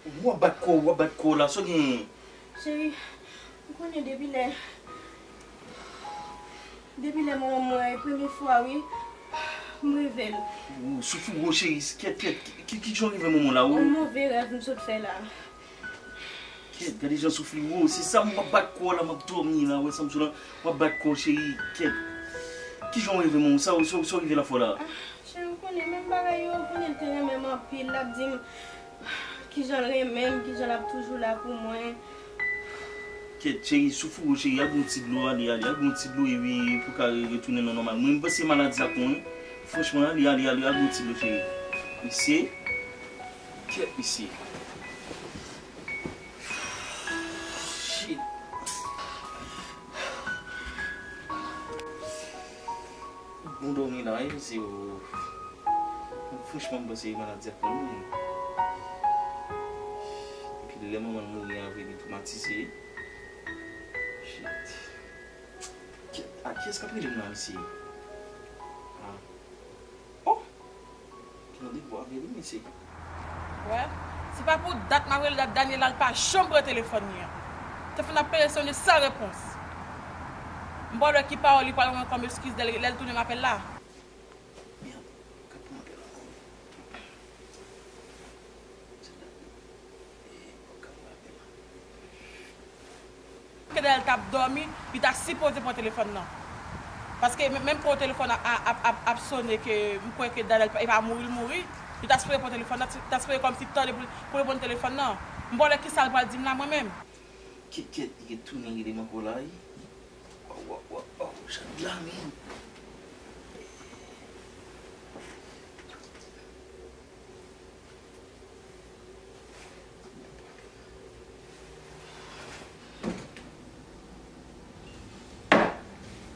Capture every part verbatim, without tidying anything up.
W ap bat kò w, w ap bat kò w la, sa w genyen? Cheri, ou konnen depi lè, depi lè manman m wè premye fwa wi, m reve l. Ou soufri gwo cheri, kèt, kèt, ki, ki jan w reve manman w la, ou? Yon move rèv m sot fè la. Kèt, gade jan soufri gwo, se sa m ap bat kò w la, m ap dòmi la, wè sa m sou la, m ap bat kò w cheri, kèt. Ki jan w reve manman w, sa, sa, sa w rive la fè w la? Ah, cheri, ou konnen menm bagay yo, ou konnen l te renmen m anpil, l ap di m kijan l renmen m, kijan l ap toujou la pou mwen. Kèt, cheri, soufri w, cheri, al bwè yon ti dlo, ale, ale, al bwè yon ti dlo, epi pou w ka re-, retounen nan nòmal. Mwen, m panse maladi sa pran w, wi. Franchman, ale, ale, ale, al bwè yon ti dlo, cheri. Mesye. Kèt, mesye. Shit. Bon dòmi la, wi, mesye, o. Franchman, m panse maladi a pran mwen. Epi lè manman l mouri a, vre li twomatize. Shit. Kèt, a kiyès k ap rele m la, mesye? Ah. Oh! Gen randevou avè wi, mesye. Wè, se pa pou dat m ap rele dat Daniela, l pa janm pran telefòn li an. Telefòn ap presyonnen san repons. M pa wè ki pawòl li pral rann kòm eskiz lè, lè l tounen m apèl la. Mèd, k ap pran apèl ankò. Ke Daniel t ap dòmi, li ta sipoze pran telefòn nan. Paske men-, menm pou telefòn ap, ap, ap, ap sonnen ke m kwè ke Daniel pa, e pa mouri l mouri, li ta sipoze pran telefòn nan, li ta sipoze kòmsi tande pou, pou reponn telefòn nan. M pa wè kisa l pral di m la mwen menm. Kèt, kèt, li retounen rele m ankò la, wi. Waw, waw, waw, waw, jan de la men.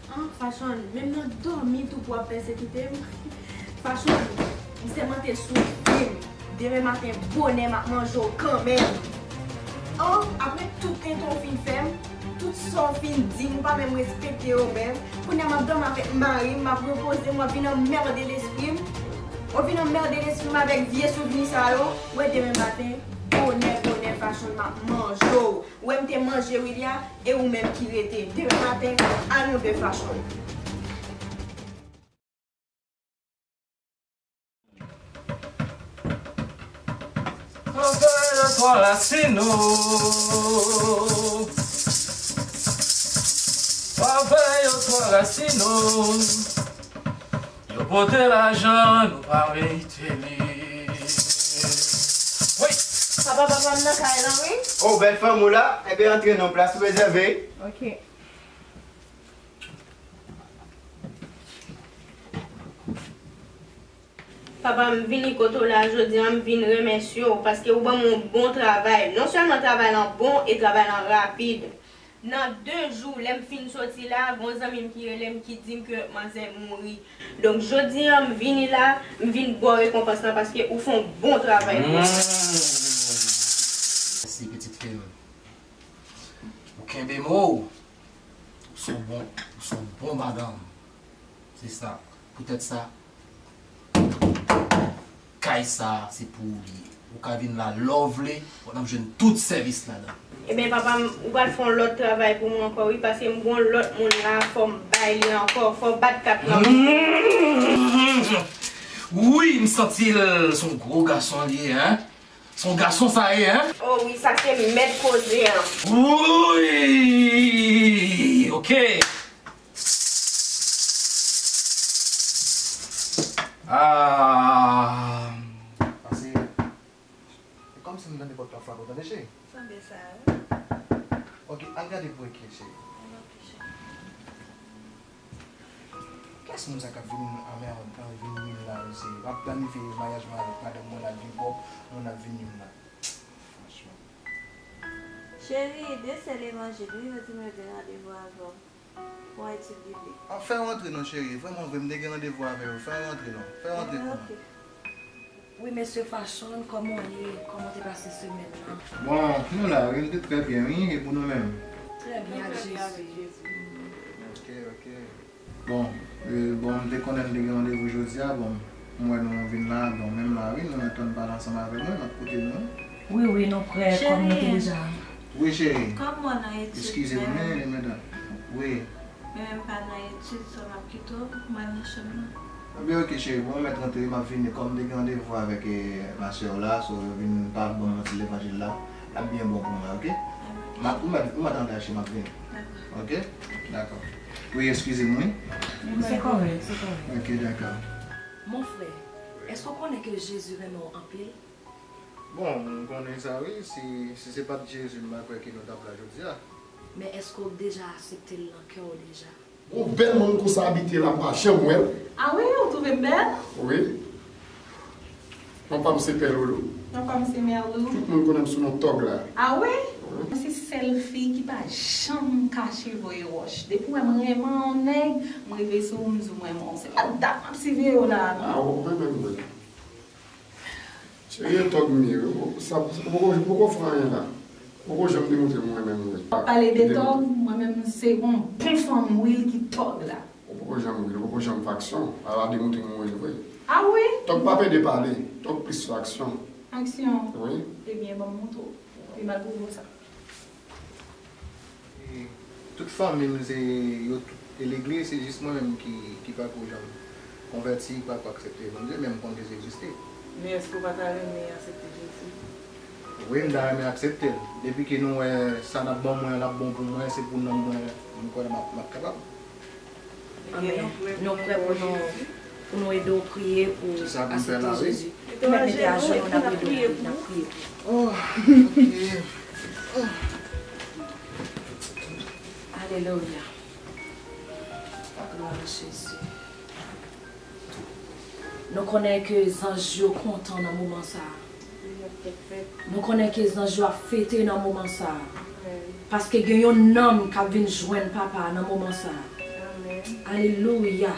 Ah, Fashion, menm nan dòmi tou pou w ap pèsekite m. Fashion, m sèmante sou vi m. Demen maten, bonè, m ap manje w kanmenm. Oh, apre tout enten w fin fè m, tout sa w fin di m, ou pa menm respekte yo menm. Kounye a m ap dòmi avèk mari m, m ap repoze m, w ap vin anmède lespri m. W ap vin anmède lespri m avèk vye souvni sa yo. Wè demen maten, bonè, bonè, Fashion, m ap manje w. Wè m te manje Willia, e ou menm ki rete. Demen maten, a nou de, Fashion. Avè yo twa rasin nou. Avè yo twa rasin nou. Yo pote lajan, nou pa merite li. Wi. Papa, papa m nan kay lan, wi. Oh, bèl fanm ou la. Enben, antre non, plas ou rezève. Ok. Papa, m vini kote w la jodi a, m vin remèsye w paske ou ban m yon bon travay. Non sèlman travay lan bon e travay lan rapid. Nan de jou, lè m fin soti la, gon zanmi m ki rele m ki di m ke manzè mouri. Donk, jodi a, m vini la, m vin ba w rekonpans lan paske ou fè yon bon travay pou mwen. Mèsi, pitit fi m. Ou kenbe mo w. Ou se yon bon, ou se yon bon madanm. Se sa. Poutèt sa, kay sa a, se pou ou li ye. Ou ka vin la lè w vle, w ap jwenn tout sèvis ladan. Ebyen, papa m, ou pral fè yon lòt travay pou mwen ankò, wi, paske m gon lòt moun la, fò m bay li ankò, fò w bat kat lan. Mm. Wi, m santi l, se yon gwo gason li ye, en. Se yon gason sa ye, en? Oh wi, sa se mèt koze an. Wi! Ok. Ah. Pase. E kòmsi m tande pòt la frape, w tande, cheri? Tande sa, wi. Ok, al gade pou wè kiyès, cheri. Kiyès moun sa k ap vin anmè-, an vin vin la, mesye? M ap planifye maryaj mwen avèk madanm mwen, l ap vin bò, nou n ap vin vin la. Franchman. Cheri, de sè levanjil, wi, yo di m yo gen randevou avè w pou yon etid biblik. Ah, fè yo antre non, cheri. Vrèman vre, m te gen randevou avè yo. Fè yo antre non. Fè yo antre pou mwen. Wi, mesye Fashion, kòman w ye? Kòman w te pase semèn nan? Bon, nou la, wi, nou te trè byen, wi, e pou nou menm? Trè byen, ak Jezi. Ok, ok. Bon, e, bon, m te konnen n te gen randevou jodi a, bon, m wè nou vin la, bon, menm la, wi, nou antann pale ansanm avè mwen, m ap koute nou. Wi, wi, nou prè, kòm nou te deja. Wi, cheri. Kòm mwen nan etid, eskize m, men, men, men, wi. Men menm pa nan etid, sa m ap kite w, mwen nan chanm nan. Ebyen, oke, cheri, bon, mwen mèt rantre, m ap vini. Kòm m te gen randevou avèk, eh, ma sè w la, so, yo vin pa ban mwen ti levanjil la, l ap byen bon pou mwen, oke? M ap, ou mèt, ou mèt angaje, m ap vini. Dakò. Oke? Dakò. Wi, eskize m, wi. Se kòrèk, se kòrèk. Oke, dakò. Mon frè, èske w konnen ke Jezi renmen w anpil? Bon, m konnen sa wi, si, si se pa t Jezi, m pa kwè ke nou t ap la jodi a. Men èske w deja aksepte l nan kè w deja? Yon bèl moun konsa abite la, m pa janm wè l. A wi, ou twouve m bèl? Wi. Non pa m se Pè Loulou. Non pa m se Mè Loulou. Tout moun konnen m sou non Tòg la. A wi? Wi. Mwen se sèl fi ki pa janm kache voye wòch. Depi w wè m renmen yon nèg, m rive sou ou, m di w m renmen w. Se pa dat m ap siveye w la a, non. A, ou renmen m vre. Cheri, e Tòg m ye, wi. Sa, ou poko, ou poko fè anyen la. Ou poko janm demontre m ou renmen m vre. W ap pale de Tòg, mwen menm se yon bon fanm wi ki Tòg la. Ou poko janm wi, ou poko janm fè aksyon. Ala demontre m ou renmen vre. A wi? Tòg pa pede pale, Tòg plis fè aksyon. Aksyon? Wi. Ebyen, ban m montre w. Li mal pou ou sa. E tout fanmi m, se yo tout te legliz, se jis mwen menm ki, ki pako janm konvèti, pako aksepte Bondye, men m konn Jezi egziste. Men èske w pa ta renmen aksepte Jezi? Wi, m ta renmen aksepte l. Depi ke nou wè sa n ap ban mwen, l ap bon pou mwen, se pou nanm mwen, m kwè m ap, m ap kapab. Amèn. Nou prè pou nou, pou nou ede w priye pou aksepte Jezi. Ou mèt mete ajenou, n ap ede w, n ap priye pou ou. Oh, ok. Alelouya. Glwa a Jezi. Nou konnen ke zanj yo kontan nan moman sa a. Nou konnen ke zanj yo ap fete nan moman sa a. Paske gen yon nanm k ap vin jwenn Papa a nan moman sa a. Alelouya.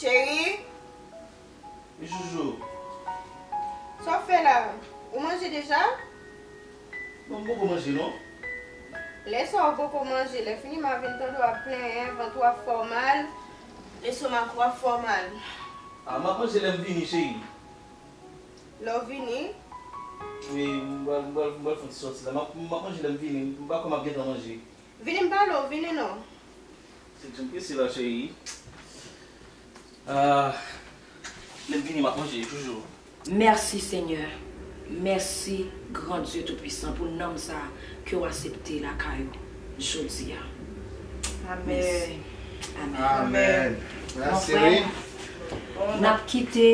Cheri? Wi, Joujou. Sa w fè la? Ou manje deja? Non, m poko manje, non. Lè sa w poko manje, lè fini m a vin tande w ap plenyen, vant ou ap fè w mal, lestomak ou ap fè w mal. A, m ap manje lè m vini, cheri. Lè w vini? Wi, m pral, m pral, m pral fè yon ti sòti la. M ap, m ap manje lè m vini. M pa kwè m ap gentan manje. Vini m pale w, vini non. Se jan m prese la, cheri. Ah, lè m vini, m ap manje, Joujou. Mèsi, Senyè. Mèsi, Gran Dye Toupisan, pou nanm sa a ke w aksepte lakay ou jodi a. Amèn. Mèsi. Amèn. Amèn. Mèsi, wi. N ap kite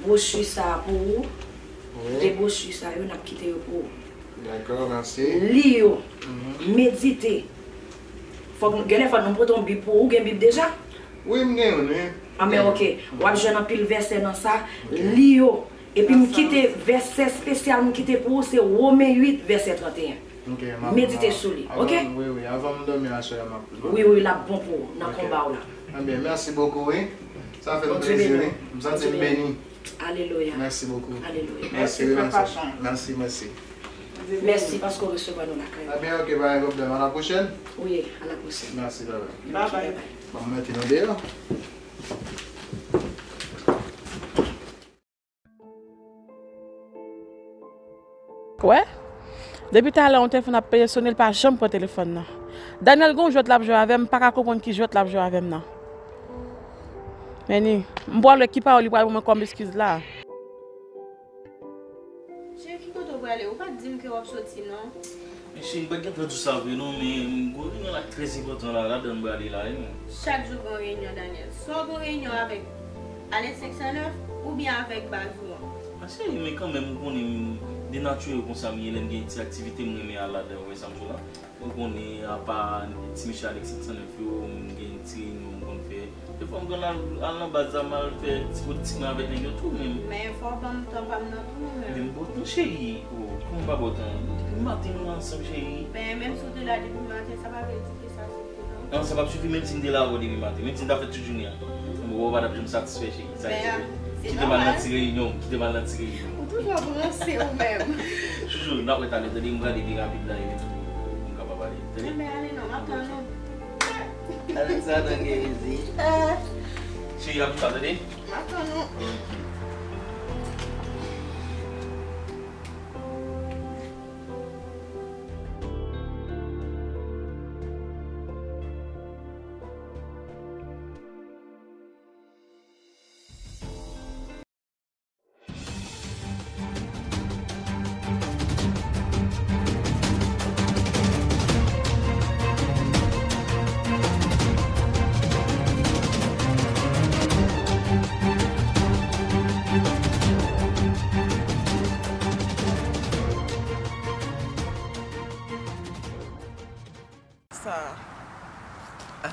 bwochi sa a pou ou. Wi. De bwochi sa yo, n ap kite yo pou ou. Dakò, mèsi. Li yo. Medite. Fòk nou, genlè fòk nou pote yon bib pou ou. Ou gen bib deja? Wi, m gen youn, wi. Anben, oke. W ap jwenn anpil vèsè nan sa. Li yo. Epi m kite vèsè espesyal m kite pou ou, se Women uit, vèsè trannteyen. Medite sou li, oke? Wi, wi, avan m dòmi aswè a, m ap. Wi, wi, l ap bon pou ou nan konba w la. Anben, mèsi bokou, wi. Sa fè m plezi, wi. M santi m beni. Alelouya. Mèsi bokou. Alelouya. Mèsi, wi, mèsi. Mèsi, mèsi. Mèsi paske w resevwa nou lakay ou. Ebyen, oke, pa gen pwoblèm. A la pwochèn. Wi, a la pwochèn. Mèsi, bye bye. Bye bye. Bon, m mete nou deyò. Kwè? Depi talè yon telefòn ap peye sone, l pa janm pran telefòn nan. Daniel gon jwèt l ap jwe avè m, m pa ka konprann ki jwèt l ap jwe avè m nan. Meni, m pral wè ki pawòl li pral ban mwen kòm eskiz la. Cheri, ki kote w prale? Ou pa t di m ke w ap soti, non. Men cheri, m pa t gentan di w sa vre non, men m gon reyinyon la k trè enpòtan la, ladan m prale la wi, men. Chak jou gon reyinyon, Daniel. Swa w gon reyinyon avèk Alex senk san nèf oubyen avèk baz ou an. A cheri, men kanmenm, ou konnen m denatire konsa m ye, lè m gen ti aktivite m renmen al ladan, ou wè sa m di w la. Ou konnen, apa ti mesye Alex senk san nèf yo, m gen ti reyinyon m konn fè. Defwa m konn al, al nan baz la, m al fè ti politik mwen avèk nèg yo tou, men. Men fò w ban m tan pa m nan tou, men. Men m ba w tan, cheri. O, kòman m pa ba w tan? Depi maten nou ansanm, cheri. Men menm si w te la depi maten, sa pa vle di ke sa sifi, non. Non, sa p ap sifi, menm si m te la avè w depi maten, menm si m ta fè tout jounen an. Bon, ou pa t ap janm satisfè, cheri. Sa vle di, kite m al nan ti reyinyon, kite m al nan ti reyinyon. Ou toujou ap ranse ou menm. Joujou, n ap wè talè, tande, m prale pi rapid la, epi tou, pou m kapab ale. Enben, ale non, m ap tann ou. Alexandra gen izi. Eh. Cheri, ap tann, tande? M ap tann ou. Sa.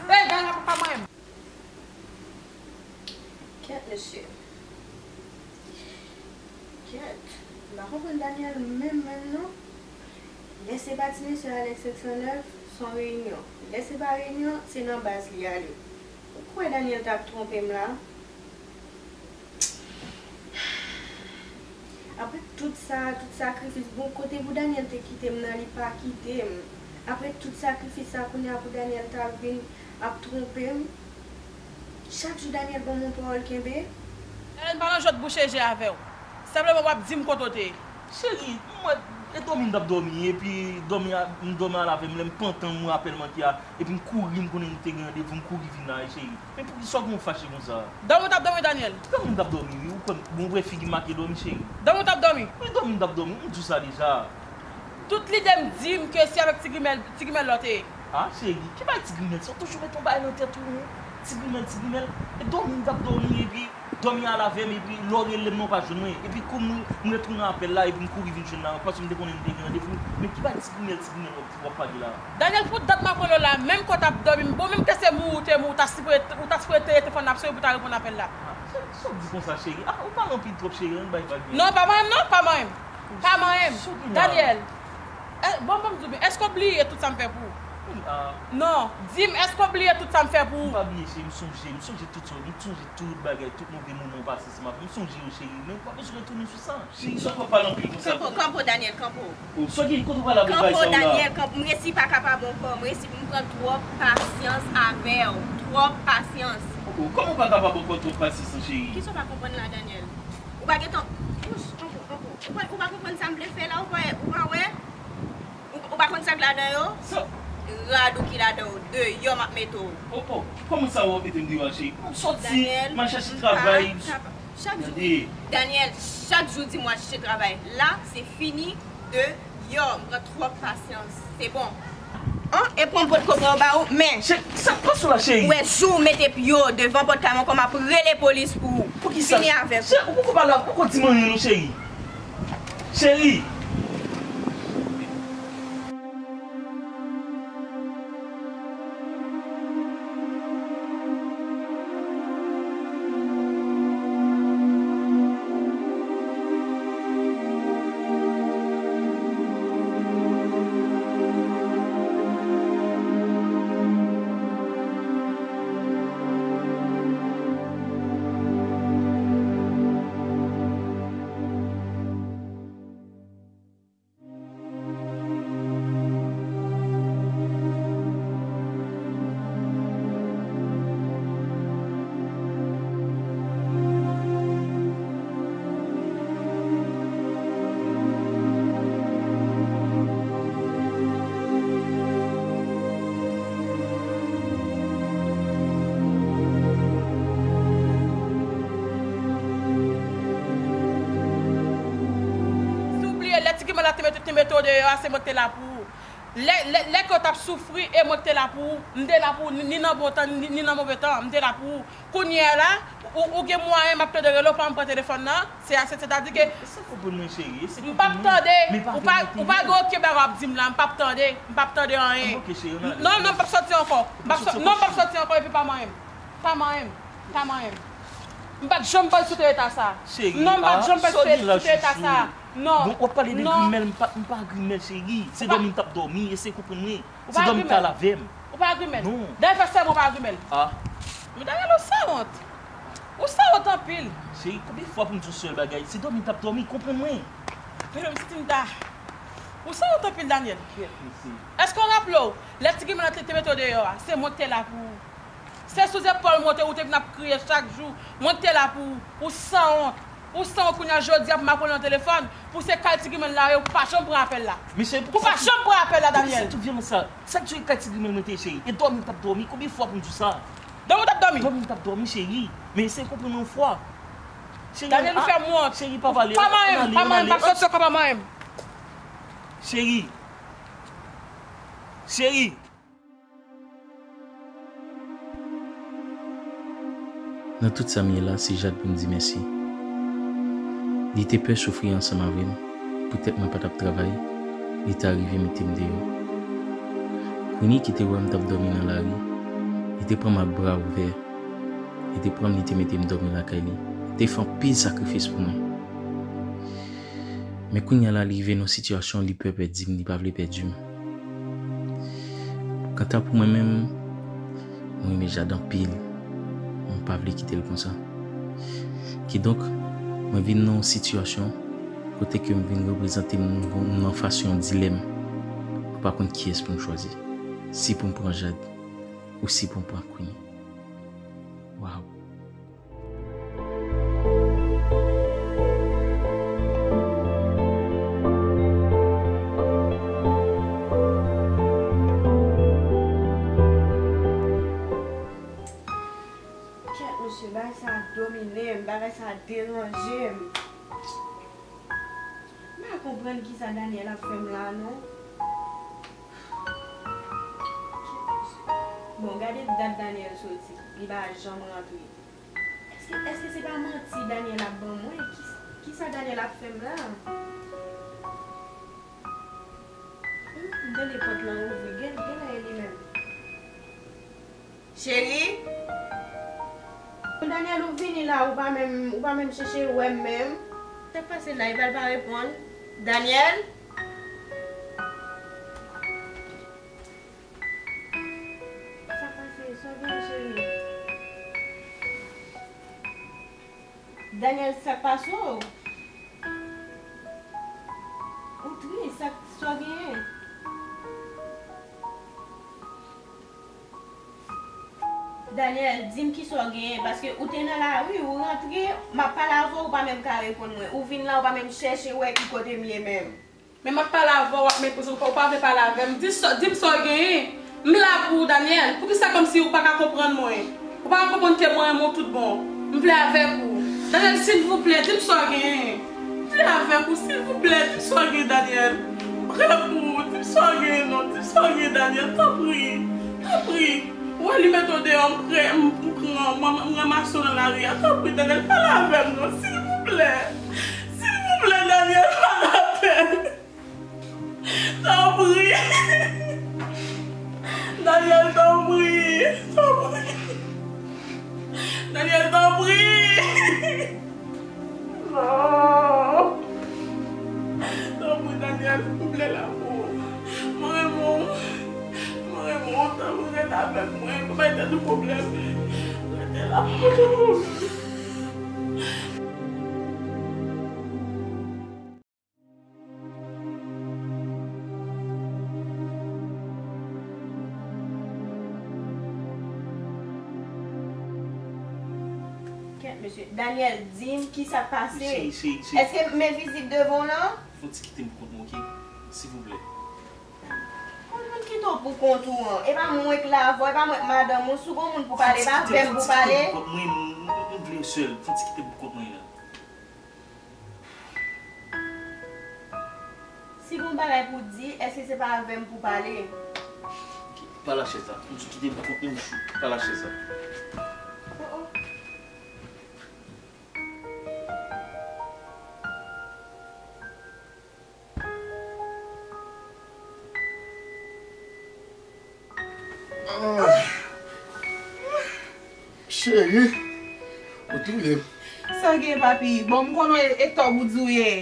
Hey, Dana, papa mwen. Kèt, mesye. Kèt. M pa konprann Daniel menm, menm, non. Lè se pa ti mesye Alex senk san nèf, se yon reyinyon. Lè se pa reyinyon, se nan baz li ale. Ou kwè Daniel t ap twonpe m la? Apre tout sa, tout sakrifis, bon, kote pou Daniel te kite m nan, li pa kite m. Apre tout sakrifis sa, kounye a pou Daniel ta vin ap twonpe m. Chak jou Daniel ban m yon pawòl kenbe. Ellen, pa nan jwèt bouche je avè w. Senpleman w ap di m kote w te ye. Cheri, m wè, e dòmi m t ap dòmi, epi dòmi a, m dòmi al avè m, lè m pantan, m rapèl manke a, epi m kouri, m konnen nou te gen randevou, m kouri vin la, cheri. Men poukisa w gen w fache konsa? Dòmi w t ap dòmi, Daniel? Dòmi m t ap dòmi, wi, ou kwè m, bon, ou wè figi m make dòmi, cheri. Dòmi w t ap dòmi? Wi, dòmi m t ap dòmi, m di w sa deja. Tout lide m di m ke se avèk Ti Grimèl, Ti Grimèl la w te ye. Ah, cheri, ki bagay Ti Grimèl sa? Ou toujou met yon bagay nan tèt ou, wi. Ti Grimèl, Ti Grimèl. E dòmi m t ap dòmi, epi dòmi al avè m, epi lè w rele m nan, ou pa jwenn mwen. Epi kou m, m retounen apèl la, epi m kouri vin jwenn la, paske m te konnen nou te gen randevou. Men ki bagay Ti Grimèl, Ti Grimèl w ap, w ap pale la? Daniel, pou dat m ap rele w la, menm ke w t ap dòmi, bon, menm ke se mouri w te mouri, ou ta sipoze, ou ta sipoze te rete fò n ap sonje pou w ta reponn apèl la. Ah, sa, sa w di konsa, cheri? Ah, ou pale anpil twòp, cheri, ann bay vag. Non, pa manyen m non, pa manyen m. Pa manyen m. Daniel. Eh, bon, bon, m di w byen, èske w bliye tout sa m fè pou ou? Non, di m, èske w bliye tout sa m fè pou ou? M pa bliye, cheri, m sonje, m sonje tout sa, m sonje tout bagay, tout move moman w pase ansanm avè m, m sonje yo, cheri, men ou pa bezwen retounen sou sa. Cheri, sa w ap pale anpil konsa? Kanpo, kanpo, Daniel, kanpo. Oh, sa w gen, kote w pale avèk bagay sa yo la? Kanpo, Daniel, kanpo, m resi pa kapab ankò, m resi, m pran twòp pasyans avè w, twòp pasyans. Oh, kòman w pa kapab ankò twòp pasyans lan, cheri? Kisa w pa konprann la, Daniel? Ou pa gentan, ouch, kanpo, kanpo. Ou pa, ou pa konprann sa m vle fè la, ou pa, ou pa wè? Ou, ou pa konn sa k ladan yo? Rad ou ki ladan yo, deyò m ap mete w. Oh, oh, kòman sa w ap mete m deyò a, cheri? M ap sòti, m al chache travay. Daniel, m pa kapa-, chak jou, Daniel, chak jou di m w al chache travay. La, se fini, deyò, m pran twòp pasyans. Se bon. An, e pran m potko pran ba ou, men. Cheri, sa k pase w la, cheri? Ou wè, jou w mete pye w devan pòt kay mwen, kòman m ap rele polis pou ou. Poukisa? Fini avèk ou. Cheri, ou poko pale, ou poko di m anyen non, cheri. Cheri! Si w bliye, lè Ti Grimèl la te mete, te mete w deyò a, se mwen ki te la pou ou. Lè, lè, lè ke w t ap soufri, e mwen ki te la pou ou. M te la pou ou, ni, ni nan bon tan, ni, ni nan move tan, m te la pou ou. Kounye a la, ou, ou gen mwayen, m ap tande rele w, pa m pran telefòn nan. Se a, se, sètadi ke m p ap tande, ou pa, ou pa gen okenn bagay w ap di m la, m p ap tande, m p ap tande anyen. Non, non, m p ap sòti ankò. M p ap sò-, non, m p ap sòti ankò, epi pa manyen m. Pa manyen m. Pa manyen m. M pa t janm panse sou te eta sa. Non, m pa t janm panse sou te eta sa. Non. Donk, w ap pale de grimèl, m pa, m pa grimèl, cheri. Se dòmi m t ap dòmi, eseye konprann mwen. Se dòmi k al avè m. Ou pa grimèl? Non. Dayè, fè sèman ou pa grimèl. Ah. Men Daniel, ou sanwont. Ou sanwont anpil. Cheri, konbyen fwa pou m di yon sèl bagay? Se dòmi m t ap dòmi, konprann mwen. Men m santi m ta. Ou sanwont anpil, Daniel. Èske w raple w, lè ti grimèl lan te, te mete w deyò a, se mwen ki te la pou ou. Se sou zepòl mwen ou te, ou te vin ap kriye chak jou, mwen ki te la pou ou. Ou sanwont. Ou sanwont kounye a jodi a pou m ap rele nan telefòn, pou se kay ti grimèl la ye, ou pa janm pran apèl la. Mesye, pou pa janm pran apèl la, Daniel. Sa tout vyolans sa? Sa k jwe kay ti grimèl mwen te ye, cheri? E dòmi m t ap dòmi? Konbyen fwa pou m di w sa? Dòmi w t ap dòmi? Dòmi m t ap dòmi, cheri. Men eseye konprann mwen yon fwa. Cheri, Daniel, ou fè m wont. Cheri, pa pale. Pa manyen m, pa manyen m, pa soti ankò, pa manyen m. Cheri. Cheri. Nan tout sa m ye la, se Jad pou m di mèsi. Li te pè soufri ansanm avè m, poutèt mwen pa t ap travay, li ta rive mete m deyò. Queenie ki te wè m t ap dòmi nan lari, li te pran m ak bra ouvè, li te pran m, li te mete m dòmi lakay li, li te fè anpil sakrifis pou mwen. Men kounye a la, li rive nan yon sitiyasyon, li pè pèdi m, li pa vle pèdi m. Kanta pou mwen menm, mwen renmen Jad anpil. Mwen pa vle kite l konsa. Kidonk, mwen vin nan yon sitiyasyon kote ke m vin reprezante m, m nan fas yon dilèm. Mwen pa konn kiyès pou m chwazi. Si pou m pran Jad, ou si pou m pran Queenie. Waw. Kèt, mesye, bagay sa domine m, bagay sa deranje m. M pa konprann kisa Daniel ap fè m la, non. Bon, gade dat Daniel soti, li pa janm rantre. Èske, èske se pa manti Daniel ap ban mwen? Ki, kisa Daniel ap fè m la? Hmm, m tande pòt lan ouvri. Gen, genlè e li menm. Cheri? Daniel, ou vini la, ou pa menm, ou pa menm chèche wè m menm. Sa k pase la, li pral pa reponn. Daniel? Sa pase, sa gen, cheri? Daniel, sa k pase w? Ou tris, sa, sa w genyen? Daniel, di m kisa w genyen, paske ou te nan lari, ou rantre, m ap pale avè w, ou pa menm ka reponn mwen. Ou vin la, ou pa menm chèche wè ki kote m ye menm. Men m ap pale avè w, w ap meprize m, ou pa vle pale avè m. Di sa, di m sa w genyen. M la pou ou, Daniel. Poukisa kòmsi ou pa ka konprann mwen? Ou pa ka konprann ke mwen renmen w tout bon. M vle avèk ou. Daniel, silvouplè, di m sa w genyen. M vle avèk ou, silvouplè, di m sa w genyen, Daniel. M prè pou ou, di m sa w genyen non, di m sa w genyen, Daniel, tanpri, tanpri. Ou wè li mete w deyò, m prè, m, m pran, m, m ranmase w nan lari a, tanpri, Daniel, pale avè m non, silvouplè. Silvouplè, Daniel, pale avè m. Tanpri. Daniel, tanpri. Tanpri. Daniel, tanpri. Non. Tanpri, Daniel, m vle la pou ou. Mwen renmen w. Mwen renmen w. Tanpri, rete avèk mwen. Pa bay tèt ou pwoblèm. Rete la pou mwen. Kèt, mesye. Daniel, di m ki sa k pase. Cheri, cheri, cheri. Èske m envizib devan w lan? Fon ti kite m pou kont mwen, oke? Silvouplè. Konn moun kite w pou kont ou an. E pa mwen k la avè w, e pa mwen k madanm ou. Si w gon moun pou pale, e pa avè m pou pale. Fon ti kite m pou kont mwen, m, m, m vle sèl. Fon ti kite m pou kont mwen la. Si gon bagay pou di, èske se pa avè m pou pale? Oke, pa lache sa. M di kite m pou kont mwen, m chou. Pa lache sa. Oh, oh. Ah. Cheri, ou touye m. Sa gen, papi? Bon, m konnen e tòg ou di w ye.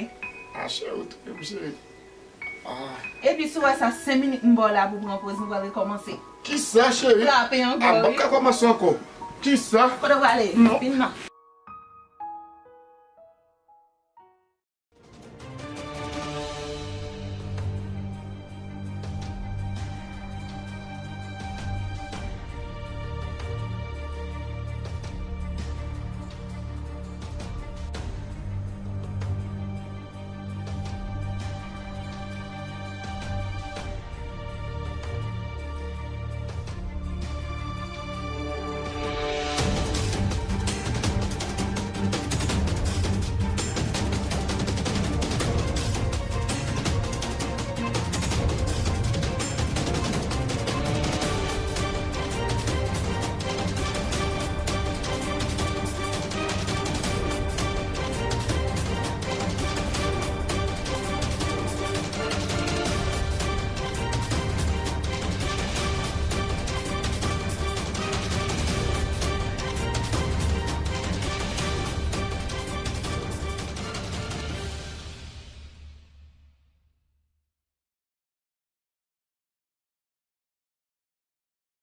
Ah, cheri, ou touye m, cheri. Ah. Epi si w wè sa, senk minit m ba w la pou pran poz, nou pral rekòmanse. Kisa, cheri? Frape ankò, wi. Ah, m p ap ka kòmanse ankò. Kisa? Kote w prale? Non. Vin nan.